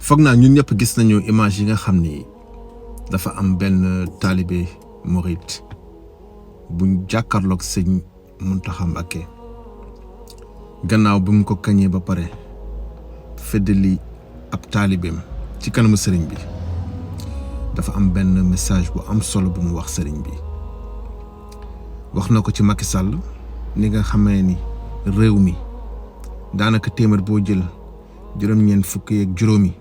foog naa ñun ñëpp gis nañu image yi nga xam ni dafa am benn taalibe murit buñ jàkkaarloog sëñ Mountakha Mbacké gannaaw bi mu ko kañee ba pare feddali ab taalibeem ci kanamu sëriñ bi dafa am benn message bu am solo bu mu wax sëriñ bi wax na ko ci Macky Sall ni nga xamee ni réew mi daanaka téeméer boo jël juróom-ñeent fukk yeeg juróomi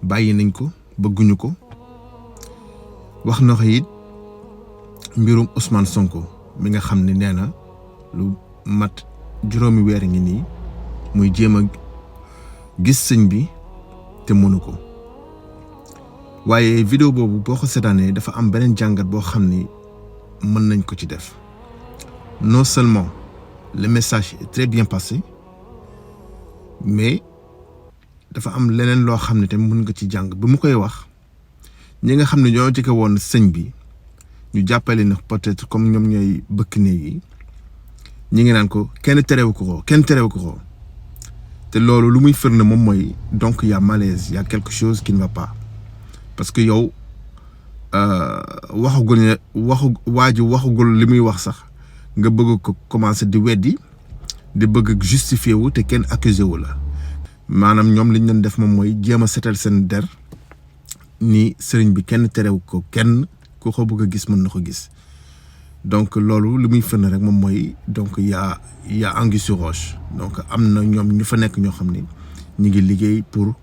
bàyyi nañ ko bëgguñu ko wax na ko it mbirum Ousmane Sonko mi nga xam ne nee na lu mat juróomi weer ngi nii muy jéem a gis sëñ bi te mënu ko waaye vidéo boobu boo ko seetaanee dafa am beneen jàngat boo xam ni mën nañ ko ci def non seulement le message est très bien passé mais dafa am leneen loo xam ne tamit mën nga ci jàng bi mu koy wax ñi nga xam ne ñoo jëkke woon sëñ bi ñu jàppale na peut-être comme ñoom ñooy bëkk néeg yi ñi ngi naan ko kenn terewu ko te loolu lu muy firnde moom mooy donc y a malaise, y a quelque chose qui ne va pas parce que yow waxagul li muy wax sax nga bëgg ko commencer di weddi di bëgg justifier wu te kenn accusé wu la maanaam ñoom liñ doon def moom mooy jéem a setal seen der ni sëriñ bi kenn terewu ko kenn ku ko bëgg a gis mën na ko gis donc loolu li muy firnde rek moom mooy donc y a anguille sous roche donc am na ñoom ñu fa nekk ñoo xam ne ñu ngi liggéey pour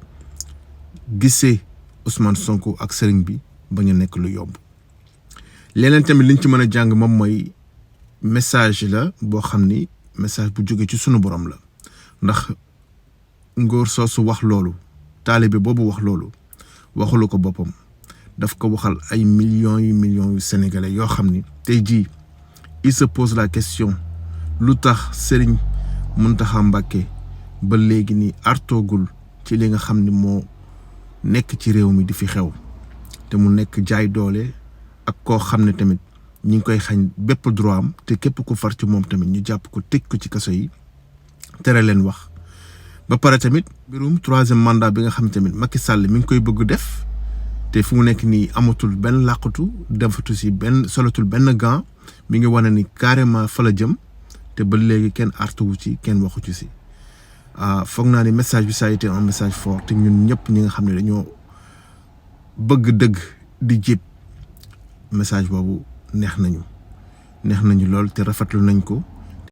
gisee Ousmane Sonko ak sëriñ bi bañ a nekk lu yomb leneen tamit liñ ci mën a jàng moom mooy message la boo xam ni message bu jóge ci sunu borom la ndax ngóor soosu wax loolu taalibe boobu wax loolu waxulu ko boppam daf ko waxal ay millions yu sénégalais yoo xam ni tey jii il se pose la question lu tax Serigne Mountakha Mbacké ba léegi nii artoogul ci li nga xam ni moo nekk ci réew mi di fi xew te mu nekk jaay doole ak koo xam ne tamit ñi ngi koy xañ bépp droit am te képp ku far ci moom tamit ñu jàpp ko tëj ko ci kaso yi tere leen wax ba pare tamit mbirum 3e mandat bi nga xam tamit Macky Sall mi ngi koy bëgg def te fu mu nekk nii amatul benn làqatu defatu si benn solatul benn gant mi ngi wane ni carrément fa la jëm te ba léegi kenn artuwu ci kenn waxu ci si foog naa ni message bi ça a été un message fort te ñun ñëpp ñi nga xam ne dañoo bëgg dëgg di jib message boobu neex nañu lool te rafetlu nañ ko